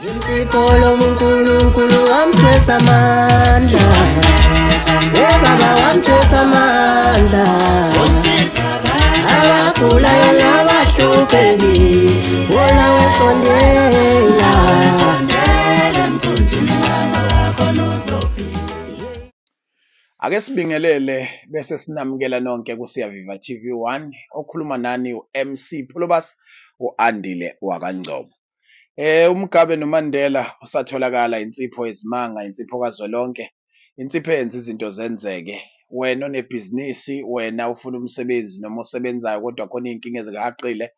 Insipho lomuNkulunkulu wamthwesa amandla. Eh baba wamthwesa amandla. Abagulayo nabahlupheki wona wesondela. Ake sibingelele bese sinamukela nonke kuSiyaviva TV1 okhuluma nani uMC Pholobas uAndile wakaNgcobo. UMugabe noMandela usatholakala insipho yezimanga, insipho kazwelonke, insipho eyenza izinto zenzeke. Wena onebhizinisi, wena ufuna umsebenzi noma osebenzayo kodwa khona iy'nkinga ezikuhaqile,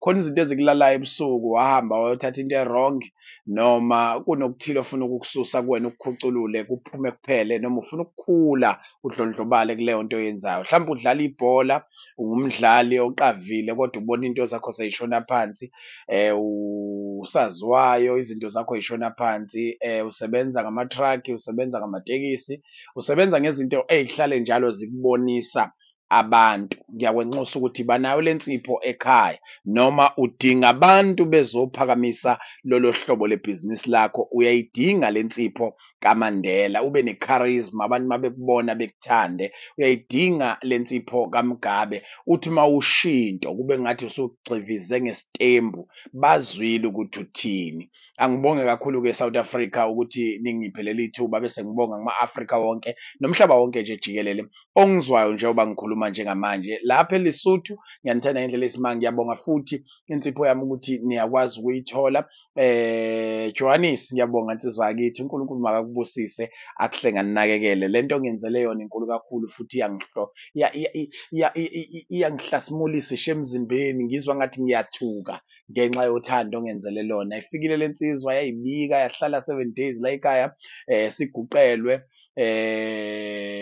khona izinto ezikulalayo ebusuku, wahamba wayothatha into e-wrong noma kunokuthile ofuna ukukususa kuwena ukukhuculule kuphume kuphele, noma ufuna ukukhula udlondlobale kuleyo nto oyenzayo. Mhlawumbe udlala ibhola, ungumdlali oqavile kodwa ubona into zakho sey'shona phansi, usaziwayo izinto zakho y'shona phansi, usebenza ngama-truck, usebenza ngamatekisi, usebenza ngezinto ey'hlale njalo zikubonisa abantu. Ngiyakwenxusa ukuthi banayo le nsipho ekhaya noma udinga abantu bezophakamisa lolo hlobo lebhizinisi lakho, uyayidinga le nsipho kaMandela, ube ne-charisma, abantu mabekubona bekuthande. Uyayidinga le nsipho kaMugabe, uthi mawushinto kube ngathi usugxivize ngesitembu, bazwile ukuthi uthini. Angibonge kakhulu-ke South Africa ukuthi ningiphe leli thuba, bese ngibonga kuma-Afrika wonke nomhlaba wonke nje jikelele ongizwayo njengoba ngikhuluma njengamanje. Lapha eLesotho ngiyanithanda ngendlela eyisimanga, ngiyabonga futhi insipho yami ukuthi niyakwazi ukuyithola. Johannes, ngiyabonga insizwa yakithi, uNkulunkulu makakubusise akuhlenga aninakekele. Lento ongenzele yona inkulu kakhulu futhi iyangihlasimulisa isho emzimbeni, ngizwa ngathi ngiyathuka ngenxa yothando ongenzele lona. Ifikile lensizwa yayibika yahlala 7 days la ekhaya, siguqelwe,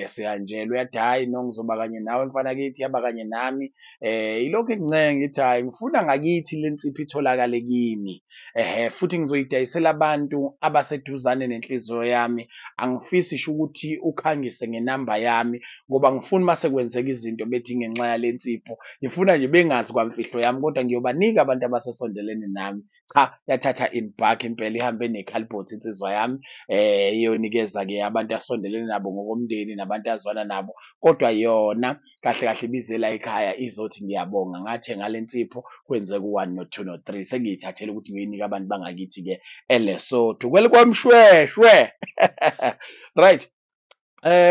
sihanjelwe, yathi hayi no ngizoba kanye nawe mfana kithi, yaba kanye nami. Ilokhu engincenga ngithi hayi ngifuna ngakithi le nsipho itholakale kimi, futhi ngizoyidayisela abantu abaseduzane nenhliziyo yami. Angifisi ngisho ukuthi ukhangise ngenamba yami ngoba ngifuna mase kwenzeka izinto bethi ngenxa yale nsipho, ngifuna nje bengazi kwamfihlo yami, kodwa ngiyobanika abantu abasesondelene nami. Cha, yathatha in bulk impela, ihambe nekhalibhothi insizwa yami, iyonikeza-ke abantu asondelene nabo ngokomndeni nabantu azwana nabo, kodwa yona kahle kahle ibizela ekhaya izothi ngiyabonga ngathenga le nsipho, kwenzeka u-1 no-2 no-3, sengiyithathele ukuthi ngiyoyinika abantu bangakithi-ke eLesotho kwelikwamshweshwe. Right,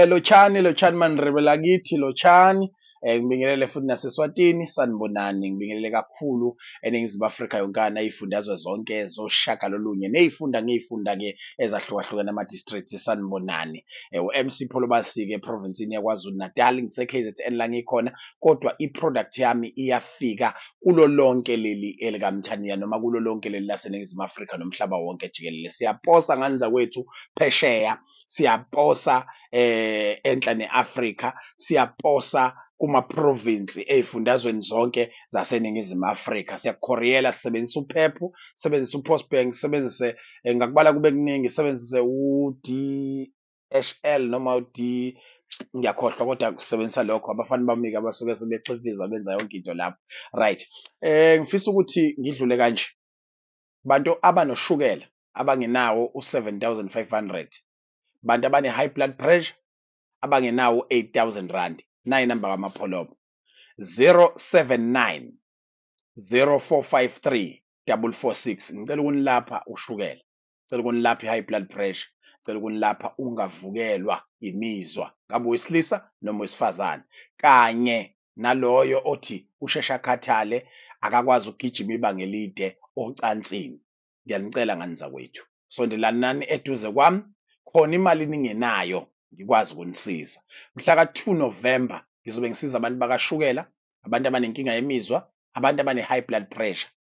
lotshani lotshani manrebe lakithi lotshani. Ngibingelele futhi naseSwatini, sanibonani. Ngibingelele kakhulu eNingizimu Afrika yonkana, izifundazwe zonke zoshagalolunye nezifunda ngezifunda-ke ezahlukahlukene ama-districts, sanibonani. U-MC Pholobas-ke eprovinsini yaKwaZulu Natal, ngise-KZN la ngikhona, kodwa i-product yami iyafika kulo lonke leli elikaMthaniya noma kulo lonke leli laseNingizimu Afrika nomhlaba wonke jikelele. Siyaposa ngani zakwethu phesheya, siyaposa enhla ne-Afrika, siyaposa kuma-province ey'fundazweni zonke zaseNingizimu Afrika. Siyakukhoriyela, sisebenzisa uPep, sisebenzise uPostbank, sisebenzise ngakubala kube kuningi, sisebenzise u-DHL noma u-D, ngiyakhohlwa, kodwa kusebenzisa lokho abafana bami-ke abasuke sebexhifiza benza yonke into lapho. Right, ngifisa ukuthi ngidlule kanje. Bantu abanoshukela abangenawo u-7500, bantu abane-high blood pressure abangenawo u-8000 rand, nayi inamba kaMapholoba 079 0453 446. Ngicela ukunilapha ushukela, ngicela ukunilapha i-high blood pressure, ngicela ukunilapha ungavukelwa imizwa, ngabe owesilisa noma owesifazane, kanye naloyo othi usheshe akhathale akakwazi ukugijima ibanga elide ocansini. Ngiyanicela ngani zakwethu, sondelanani eduze kwami, khona imali ningenayo ngikwazi ukunisiza. Mhla ka-2 November ngizobe ngisiza abantu bakashukela, abantu abanenkinga yemizwa, abantu abane-high blood pressure.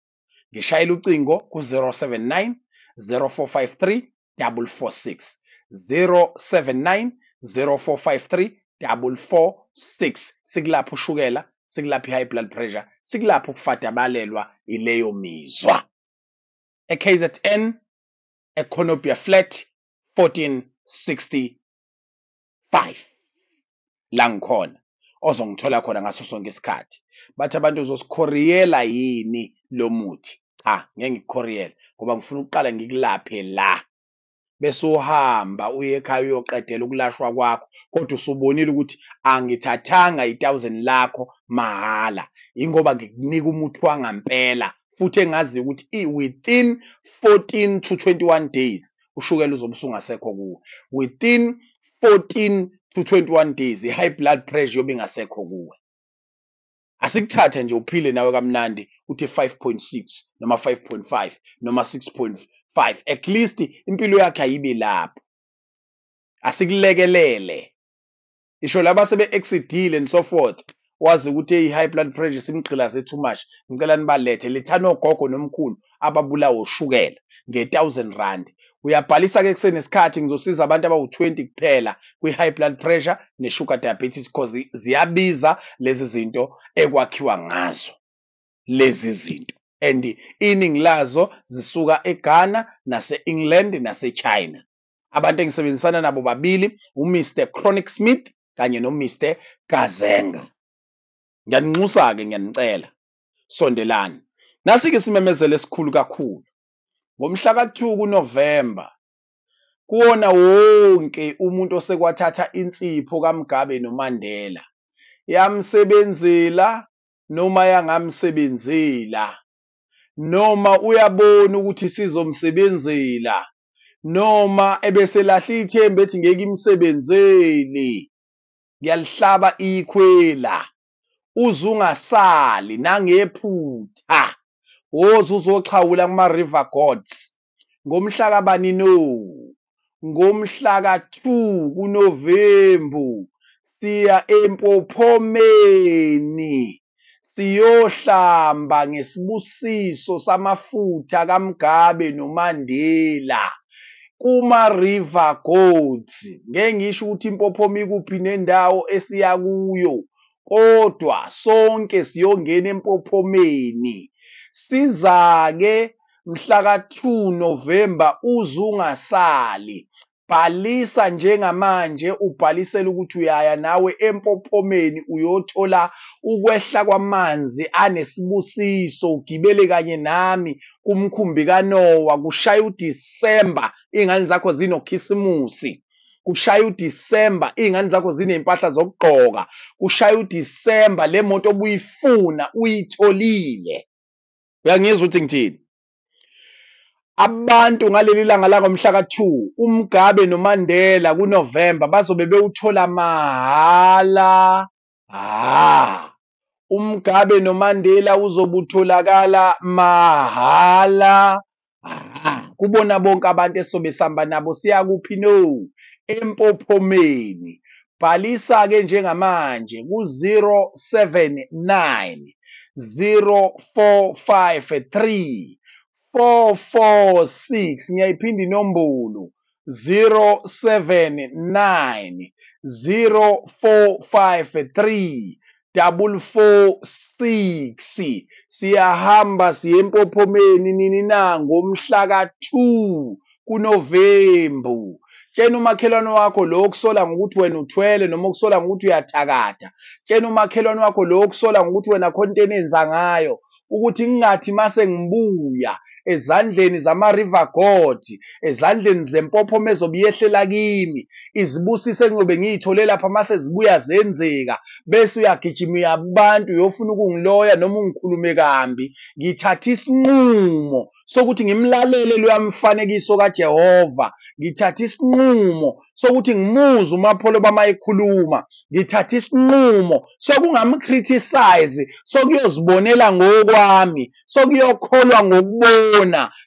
Ngishayela ucingo ku-079 0453 446, 079 0453 446. Sikulapha ushukela, sikulapha i-high blood pressure, sikulapha ukufadabalelwa ileyo mizwa. E-KZN, eCornubia Flat 1465 la ngikhona, ozongithola khona ngaso sonke isikhathi. Bathi abantu uzosikhoriyela yini lo muthi? Cha, ngeke ngikukhoriyele. Ngoba ngifuna ukuqala ngikulaphe la. Bese uhamba uye ekhaya uyoqedela ukulashwa kwakho, kodwa usubonile ukuthi angithathanga i-1000 lakho mahhala, ingoba ngikunika umuthi wangampela futhi engaziyo ukuthi within 14 to 21 days ushukela uzobe usungasekho kuwe. Within 14 to 21 days i-high blood pressure yobe ingasekho kuwe. Asikuthathe nje uphile nawe kamnandi uthi 5.6 noma 5.5 noma 6.5, at least impilo yakhe ayibe lapho. Asikulekelele. Isho laba sebe-exceedile and so forth, wazi ukuthi i-high blood pressure simgqilaze too much, ngicela nibalethe, lethani ogogo nomkhulu ababulawa ushukela nge-1000 rand. Uyabhalisa-ke kusenesikhathi, ngizosiza abantu abawu-20 kuphela kwi-high blood pressure ne-sugar diabetes, cause ziyabiza lezi zinto ekwakhiwa ngazo lezi zinto, and iningi lazo zisuka eGhana nase-England nase-China. Abantu engisebenzisana nabo babili, uMr Chronic Smith kanye noMr Kazenga. Ngiyaninxusa-ke, ngiyanicela, sondelani. Nasi-ke isimemezelo esikhulu kakhulu. Ngomhla ka-2 kuNovemba, kuwona wonke umuntu osekwathatha insipho kaMugabe noMandela, yamsebenzela noma yangamsebenzela, noma uyabona ukuthi sizomsebenzela, noma ebeselahle ithemba ethi ngeke imsebenzele, ngiyalihlaba ikhwela, uze ungasali nangephutha, woza uzoxhawula kuma-River Gods ngomhla kabani no, ngomhla ka-2 kuNovemba siya eMpophomeni siyohlamba ngesibusiso samafutha kaMugabe noMandela kuma-River Gods. Ngeke ngisho ukuthi iMpophoma ikuphi nendawo esiya kuyo, kodwa sonke siyongena eMpophomeni. Siza-ke mhla ka-2 Novemba, uze ungasali. Bhalisa njengamanje, ubhalisele ukuthi uyaya nawe eMpophomeni uyothola ukwehla kwamanzi anesibusiso, ugibele kanye nami kumkhumbi kaNowa. Kushaya uDisemba, iy'ngane zakho zinokhisimusi. Kushaya uDisemba, iy'ngane zakho ziney'mpahla zokugqoka. Kushaya uDisemba, le moto obuyifuna uyitholile. Uyangizwa ukuthi ngithini? Abantu ngaleli langa langomhla ka-2, uMugabe noMandela kuNovemba bazobe bewuthola mahhala. Ha! UMugabe noMandela uzobe utholakala mahhala. Ha! Kubona bonke abantu esobe sihamba nabo siya kuphi no? Empophomeni. Bhalisa-ke njengamanje ku-079 0453 446. Ngiyayiphinda inombolo, 079 0453 446. Siyahamba siye eMpophomeni nini na? Ngomhla ka-2 kuNovemba. Tshena umakhelwane wakho lo okusola ngokuthi wena uthwele noma okusola ngokuthi uyathakatha. Tshena umakhelwane wakho lo okusola ngokuthi wena khona into enenza ngayo, ukuthi ngingathi mase ngibuya ezandleni zama-River God, ezandleni zempophoma ezobe iyehlela kimi, izibusiso engiyobe ngiyithole lapha mase zibuya zenzeka, bese uyagijima uya kubantu uyofuna ukungiloya noma ungikhulume kambi. Ngithatha isinqumo sokuthi ngimlalele loya mfanekiso kaJehova. Ngithatha isinqumo sokuthi ngimuzwe uMapholoba uma ekhuluma. Ngithatha isinqumo sokungamcriticize, sokuyozibonela ngokwami, sokuyokholwa ngokubona.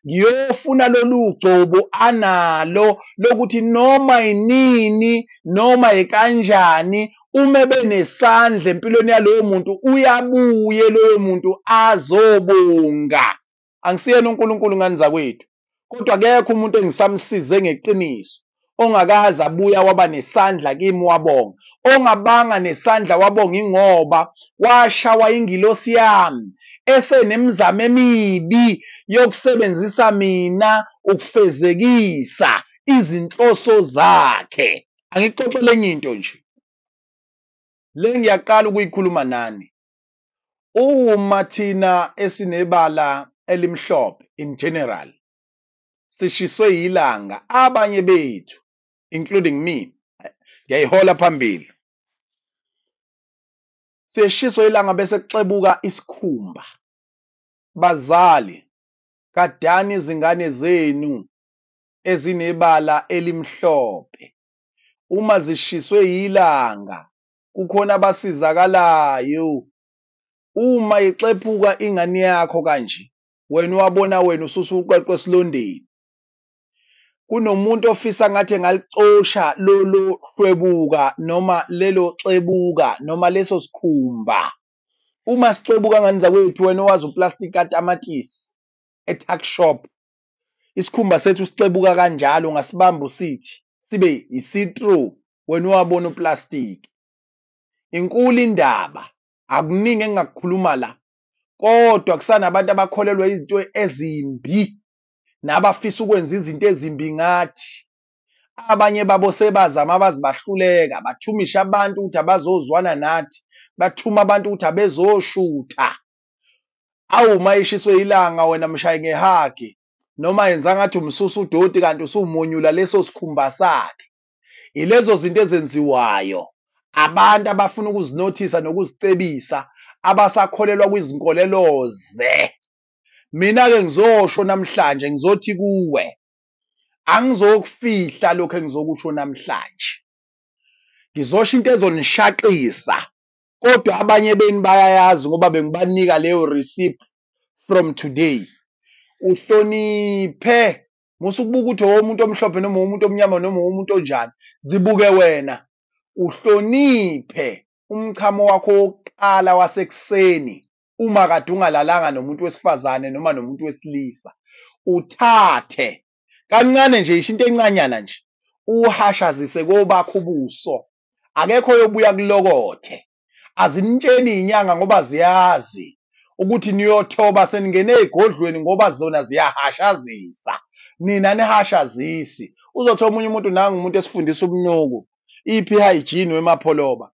Ngiyofuna lolu gcobo analo lokuthi noma yinini noma yikanjani uma benesandla empilweni yaloyo muntu, uyabuye loyo muntu azobonga. Angisiyena uNkulunkulu ngane zakwethu, kodwa akekho umuntu engisamsize ngeqiniso ongakaze abuya waba nesandla kimi wabonga, ongabanga nesandla wabonga, ingoba washawa ingilosi yami esenemizamo emibi yokusebenzisa mina ukufezekisa izinhloso zakhe. Angikuxoxele enye into nje, le ngiyaqala ukuyikhuluma nani. Uma thina esinebala elimhlophe in general, Sishiswe yilanga abanye bethu, including me, ngiyayihola phambili. Siyeshiswa ilanga bese kuxebuka isikhumba. Bazali, gadani izingane zenu ezinebala elimhlophe. Uma zishiswe yilanga, kukhona abasizakalayo. Uma ixephuka ingane yakho kanje, wena wabona wena ususa uqweqwe esilondeni. Kunomuntu ofisa ngathi engalicosha lolo hlwebuka noma lelo xebuka noma leso sikhumba. Uma sixebuka ngane zakwethu, wena owazi uplastic katamatisi e-tuck shop, isikhumba sethu sixebuka kanjalo, ungasibamba usithi sibe i-see-through, wena owabona uplastic. Inkulu indaba, akuningi engingakukhuluma la, kodwa kusanabantu abakholelwa izinto ezimbi nabafisa ukwenza izinto ezimbi ngathi. Abanye babo sebazama baze bahluleka, bathumisha abantu ukuthi abazozwana nathi, bathuma abantu ukuthi abezoshutha. Awu, uma ishiswe ilanga wena mshaye ngehagi, noma yenza ngathi umsusa udoti kanti usumonyula leso sikhumba sakhe. Ilezo zinto ezenziwayo abantu abafuna ukuzinothisa nokuzicebisa, abasakholelwa kwizinkoleloze. Mina-ke ngizosho namhlanje, ngizothi kuwe, angizokufihla lokho engizokusho namhlanje. Ngizosho into ezonishaqisa, kodwa abanye benu bayayazi ngoba bengibanika leyo receipt from today. Uhloniphe, musa ukubuka ukuthi owomuntu omhlophe noma owomuntu omnyama noma owomuntu onjani, zibuke wena. Uhloniphe umchamo wakho wokuqala wasekuseni uma kade ungalalanga nomuntu wesifazane noma nomuntu wesilisa. Uthathe kancane nje, isho into encanyana nje, uwuhashazise kobakho ubuso. Akekho oyobuya kulokothe. Azinitsheni iy'nyanga ngoba ziyazi ukuthi niyothoba seningene ey'godlweni ngoba zona ziyahashazisa. Nina nihashazisi. Uzothi omunye umuntu nangu umuntu esifundisa ubunuku. Iphi i-hygiene wemapholoba?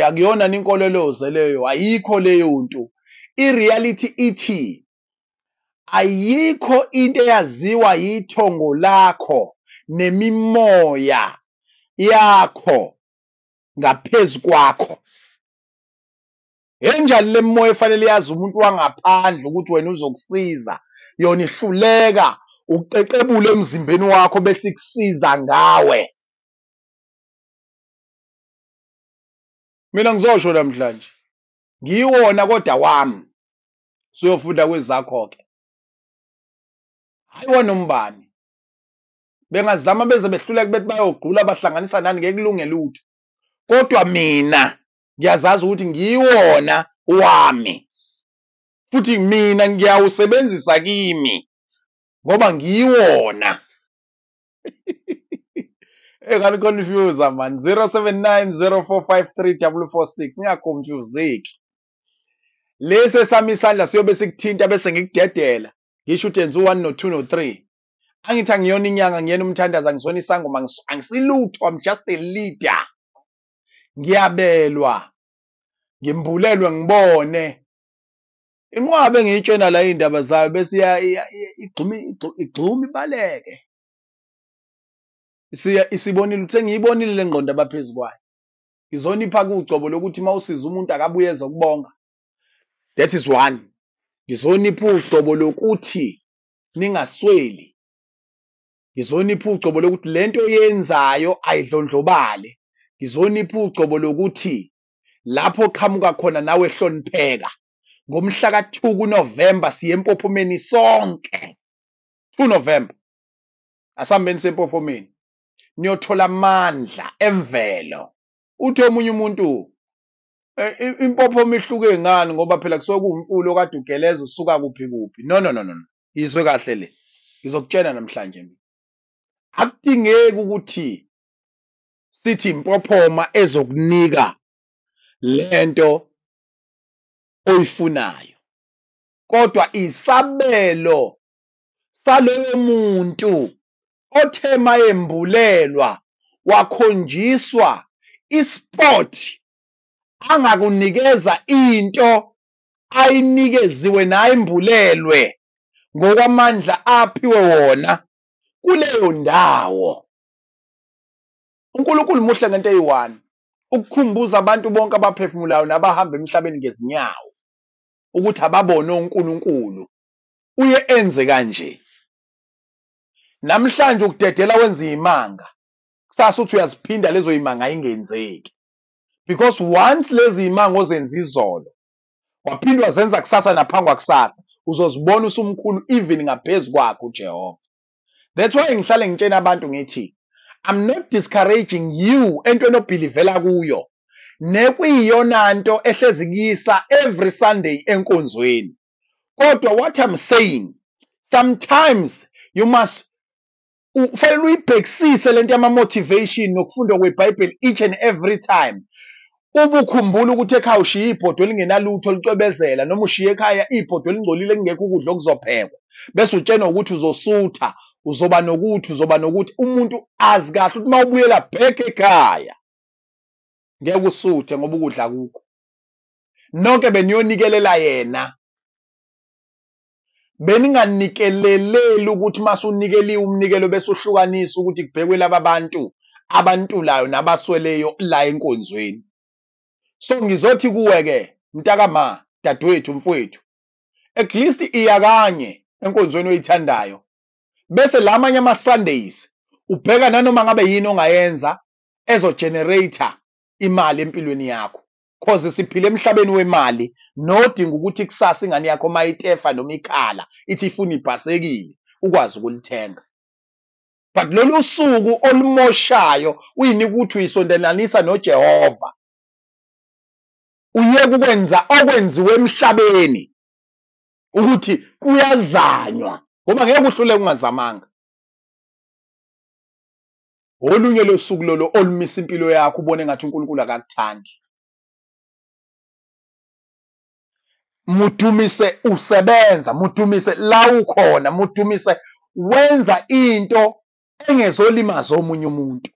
Akuyona inkoleloze leyo, ayikho leyo nto. I-reality ithi ayikho into eyaziwa yithongo lakho nemimoya yakho ngaphezu kwakho. Enjani le mimoya efanele yazi umuntu wangaphandle ukuthi wena uzokusiza, yona ihluleka ukuqeqebula emzimbeni wakho bese ikusiza ngawe. Mina ngizosho namhlanje, ngiyiwona kodwa wami, siyofunda kwezakho-ke. Hayi wona umbani. Bengazama beze behluleka bethi bayogqula bahlanganisa nani, ngeke kulunge lutho. Kodwa mina ngiyazazi ukuthi ngiyiwona wami, futhi mina ngiyawusebenzisa kimi ngoba ngiyiwona. Engani-confuse man. 079 045 3446. Ngingaconfuseki. Lesi esami isandla siyobe sikuthinta bese ngikudedela. Ngisho ukuthi enza u-1 no-2 no-3. Angithi angiyona inyanga, ngiyena umthandazo, angisona isangoma, angisilutho, I'm just a leader. Ngiyabelwa, ngimbulelwe ngibone. Inqwabe engiyitshena la iy'ndaba zayo bese igxuma ibaleke. Isibonile ukuthi sengiyibonile le ngqondo abaphezu kwayo. Ngizonipha kugcobo lokuthi uma usiza umuntu akabuye ezokubonga. That is one. Ngizonipha ugcobo lokuthi ningasweli. Ngizonipha ugcobo lokuthi lento oyenzayo ayidlondlobale. Ngizonipha ugcobo lokuthi lapho oqhamuka khona nawe hlonipheka. Ngomhla ka-2 kuNovember siye eMpophomeni sonke. 2 November. Asihambeni siye eMpophomeni. Niyothola amandla emvelo. Uthi omunye umuntu impophoma ihluke ngani ngoba phela kusuke kuwumfula okade ugeleza usuka kuphi kuphi. No no no no. Izwe kahle le. Ngizokutshela namhlanje mina. Akudingeki ukuthi sithi impophoma ezokunika lento oyifunayo. Kodwa isabelo salowo muntu othe mayembulelwa wakhonjiswa ispot angakunikeza into ayinikeziwe nayimbulelwe ngokwamandla aphiwe wona. kuleyo ndawo. uNkulunkulu muhle ngento eyi-one, ukukhumbuza abantu bonke abaphefumulayo nabahamba emhlabeni ngezinyawo ukuthi ababone uNkulunkulu. Uye enze kanje. Namhlanje ukudedela wenza imanga, kusasa uthi uyaziphinda lezo imanga ayingenzeki. Because once lezi imanga ozenza izolo, waphinde wazenza kusasa naphambi kwakusasa, uzozibona usumkhulu even ngaphezu kwakhe uJehova. That's why ngihlale ngitshena abantu ngithi, I'm not discouraging you entweni obhilivela kuyo, nekuyiyona nto ehlezi kuyisa every Sunday enkonzweni. Kodwa what I'm saying, sometimes you must ufanele uyibhekisise lento yama-motivation nokufundwa kweBhayibheli each and every time. Ubukhumbula ukuthi ekhaya ushiye ibhodo elingenalutho licwebezela, noma ushiye ekhaya ibhodo elingcolile kungekho ukudla okuzophekwa, bese utshenwa ukuthi uzosutha, uzoba nokuthi, uzoba nokuthi. Umuntu azi kahle ukuthi uma ubuyela back ekhaya ngeke usuthe ngoba ukudla akukho. Nonke beniyonikelela yena, beninganikeleleli ukuthi masunikeliwe umnikelo bese uhlukanisa ukuthi kubhekwe laba bantu abantulayo nabasweleyo la enkonzweni. So ngizothi kuwe-ke mntakama, dadewethu, mfowethu, at least iya kanye enkonzweni oyithandayo, bese lamanye ama-Sundays ubheka nanoma ngabe yini ongayenza ezo-generate imali empilweni yakho. Cause siphila emhlabeni wemali, nodinga ukuthi kusasa ingane yakho mayitefa noma ikhala ithi ifuna ibhasekile ukwazi ukulithenga. But lolu suku olumoshayo uyinika ukuthi uyisondelanisa noJehova, uyeke ukwenza okwenziwe emhlabeni ukuthi kuyazanywa, ngoba ngeke uhluleke ungazamanga. Olunye losuku lolo olumisa impilo yakho ubone ngathi uNkulunkulu akakuthandi. Mudumise usebenza, mudumise la ukhona, mudumise wenza into engezolimaza omunye umuntu.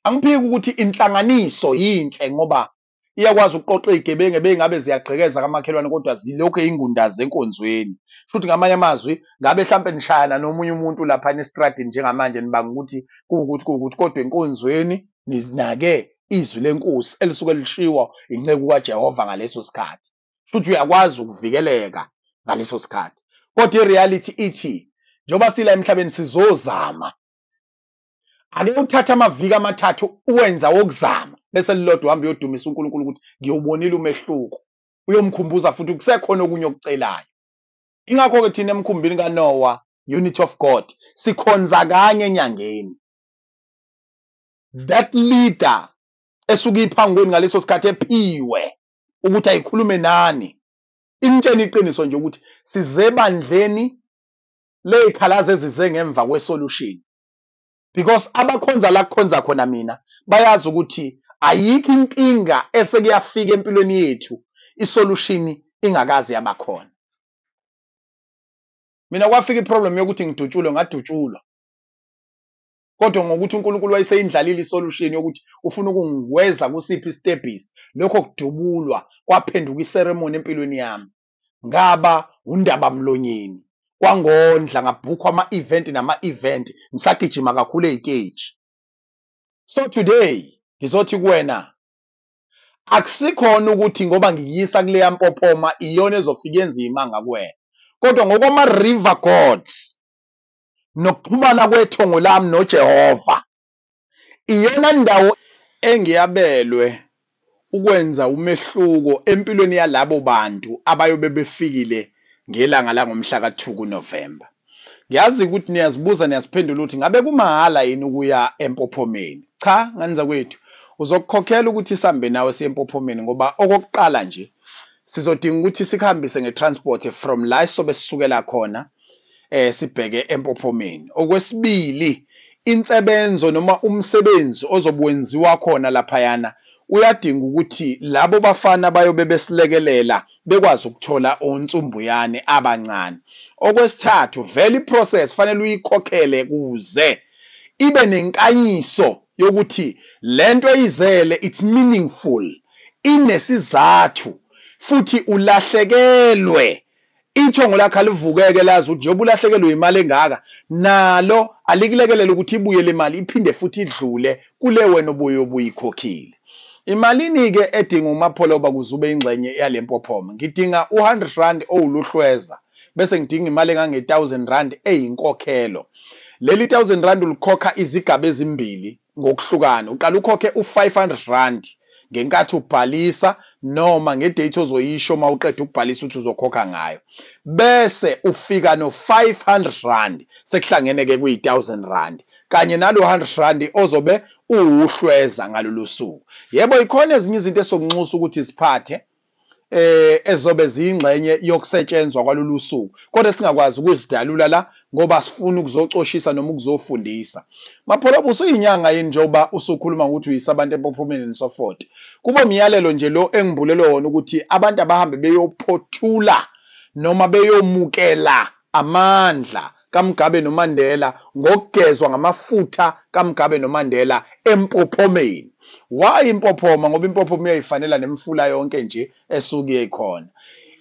Angiphiki ukuthi inhlanganiso yinhle ngoba iyakwazi ukuqoqa iy'gebengu ebey'ngabe ziyagqekeza kamakhelwane kodwa zilokhu ey'ngundazi enkonzweni. Futhi ngamanye amazwi ngabe hlampe nishayana nomunye umuntu laphana estradini njengamanje nibanga ukuthi kuwukuthi kuwukuthi, kodwa enkonzweni ninake izwi lenkosi elisuke lishiwo inceku kaJehova ngaleso sikhathi. Futhi uyakwazi ukuvikeleka ngaleso sikhathi. Kodwa i-reality ithi njengoba sila emhlabeni sizozama. Ake uthathe amaviki amathathu uwenza wokuzama, bese lilodwa uhambe uyodumisa uNkulunkulu ukuthi ngiyobonile umehluko. Uyomkhumbuza futhi kusekhona okunye okucelayo. Ingakho-ke thina emkhumbini kaNoah, Unit of God, sikhonza kanye enyangeni. That leader esuke iphangweni ngaleso sikhathi ephiwe ukuthi ayikhulume nani, imtshene iqiniso nje ukuthi size ebandleni ley'khalazo ezize ngemva kwe-solution. Because abakhonza la kukhonza khona mina bayazi ukuthi ayikho inkinga esekuyafika empilweni yethu isolution ingakaze yabakhona. Mina kwafika iproblem yokuthi ngidutshulwe, ngadutshulwa. Kodwa ngokuthi uNkulunkulu wayeseyindlalile isolution yokuthi ufuna ukungiweza kusiphi isitebhisi, lokho kudubulwa kwaphenduka iseremoni empilweni yami. Ngaba undaba mlonyeni, kwangondla, ngabhukhwa ama-event nama-event, ngisagijima kakhulu ey'teji. So today ngizothi kuwena akusikhona ukuthi ngoba ngikuyisa kuleya mpophoma iyona ezofika yenze imanga kuwena, kodwa ngokwama-river gods nokuxhumana kwethongo lami noJehova, iyona ndawo engiyabelwe ukwenza umehluko empilweni yalabo bantu abayobe befikile ngelanga langomhla ka-2 kuNovemba. Ngiyazi ukuthi niyazibuza niyaziphendula ukuthi ngabe kumahhala yini ukuya empophomeni. Cha, ngane zakwethu, uzokukhokhela ukuthi sihambe nawe siye empophomeni, ngoba okokuqala nje sizodinga ukuthi sikuhambise nge-transport from la sobe sisukela khona sibheke empophomeni. Okwesibili, insebenzo noma umsebenzi ozobe wenziwa khona laphayana uyadinga ukuthi labo bafana bayobe besilekelela bekwazi ukuthola onsumbuyane abancane. Okwesithathu, vele i-process fanele uyikhokhele kuze ibe nenkanyiso yokuthi lento eyizele it's meaningful, inesizathu, futhi ulahlekelwe Ithongo lakho alivukeke lazi ukuthi njengoba ulahlekelwe imali engaka, nalo alikulekelele ukuthi ibuye le mali iphinde futhi idlule kule wena obuye obuyikhokhile. Imalini-ke edinga uMapholoba ukuze ube ingxenye yale mpophoma? Ngidinga u-100 rand owuluhlweza, bese ngidinga imali engange-1000 rand eyinkokhelo. Leli 1000 rand ulikhokha izigaba ezimbili ngokuhlukana. Uqala ukhokhe u-500 rand ngenkathi ubhalisa noma ngedate ozoyisho uma uqeda ukubhalisa ukuthi uzokhokha ngayo. Bese ufika no-500 rand, sekuhlangene-ke kuyi-1000 rand. Kanye nalo 100 rand ozobe uwuhlweza ngalolu suku. Yebo, ikhona ezinye izinto esokunxusa ukuthi siphathe ezobe ziyingxenye yokusetshenzwa kwalolu suku, kodwa singakwazi ukuzidalula la ngoba sifuna ukuzocoshisa noma ukuzofundisa. Mapholoba, usuyinyanga yini njengoba usukhuluma ngokuthi uyisa abantu empophomeni and so forth? Kuba umyalelo nje lo engibulelwe wona ukuthi abantu abahambe beyophothula noma beyomukela amandla kaMgabe noMandela ngokugezwa ngamafutha kaMgabe noMandela empophomeni. Why impophoma? Ngoba impophoma iyayifanela nemifula yonke nje esuke ikhona.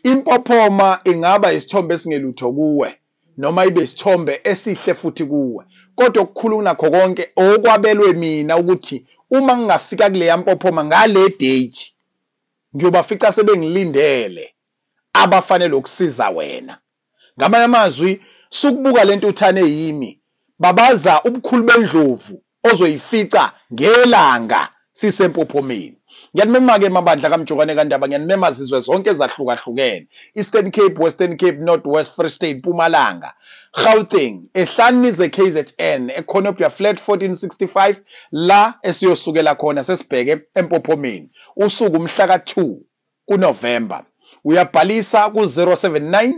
Impophoma ingaba isithombe esingelutho kuwe noma ibe isithombe esihle futhi kuwe, kodwa okukhulu kunakho konke okwabelwe mina ukuthi uma ngingafika kuleya mpophoma ngale date ngiyobafica sebengilindele abafanele ukusiza wena. Ngamanye amazwi, sukubuka lento uthane yimi, babaza ubukhulu bendlovu ozoyifica ngelanga sisempophomeni. Ngiyanimema-ke mabandla kaMjokane kaNdaba, ngiyanimema zizwe zonke ezahlukahlukene, Eastern Cape, Western Cape, North West, Free State, Mpumalanga, Gauteng, ehlanize KZN, eCornubia Flat 1465 la esiyosukela khona sesibheke empophomeni. Usuku mhla ka-2 kuNovemba. Uyabhalisa ku-079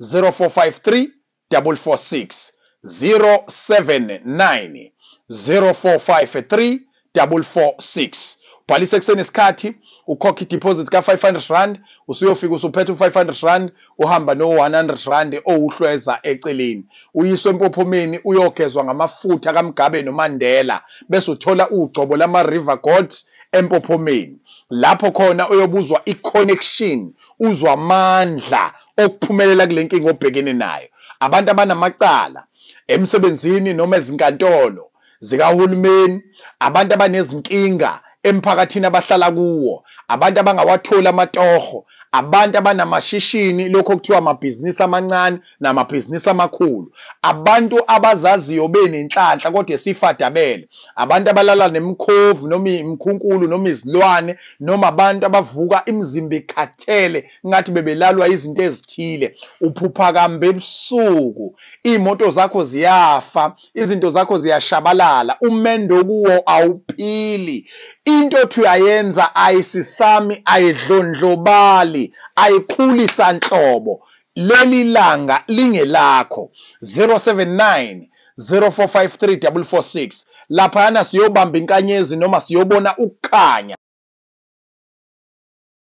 0453 446, 079 0453 446. Ubhalise kusenesikhathi, ukhokhe i-deposit ka-500 rand, usuyofika usuphethe u-500 rand, uhamba no-100 rand owuhlweza eceleni. Uyiswe empophomeni uyogezwa ngamafutha kaMgabe noMandela, bese uthola ugcobo lama-river gods empophomeni. Lapho khona uyobuzwa i-connection, uzwa amandla okuphumelela kule nkinga obhekene nayo. Abantu abanamacala emsebenzini noma ezinkantolo zikahulumeni, abantu abanezinkinga emphakathini abahlala kuwo, abantu abangawatholi amatoho, abantu abanamashishini, lokho okuthiwa amabhizinisi amancane namabhizinisi amakhulu, abantu abazaziyo benenhlanhla kodwa esifadabele, abantu abalala nemikhovu noma imikhunkulu noma izilwane, noma abantu abavuka imizimba ikhathele ngathi bebelalwa izinto ezithile. Uphupha kambe ebusuku, iy'moto zakho ziyafa, izinto zakho ziyashabalala, umendo kuwo awuphili, into othi uyayenza ayisisami, ayidlondlobali, ayikhuli sanhlobo. Leli langa lingelakho. 079 0453 446. Laphayana siyobamba inkanyezi noma siyobona ukukhanya.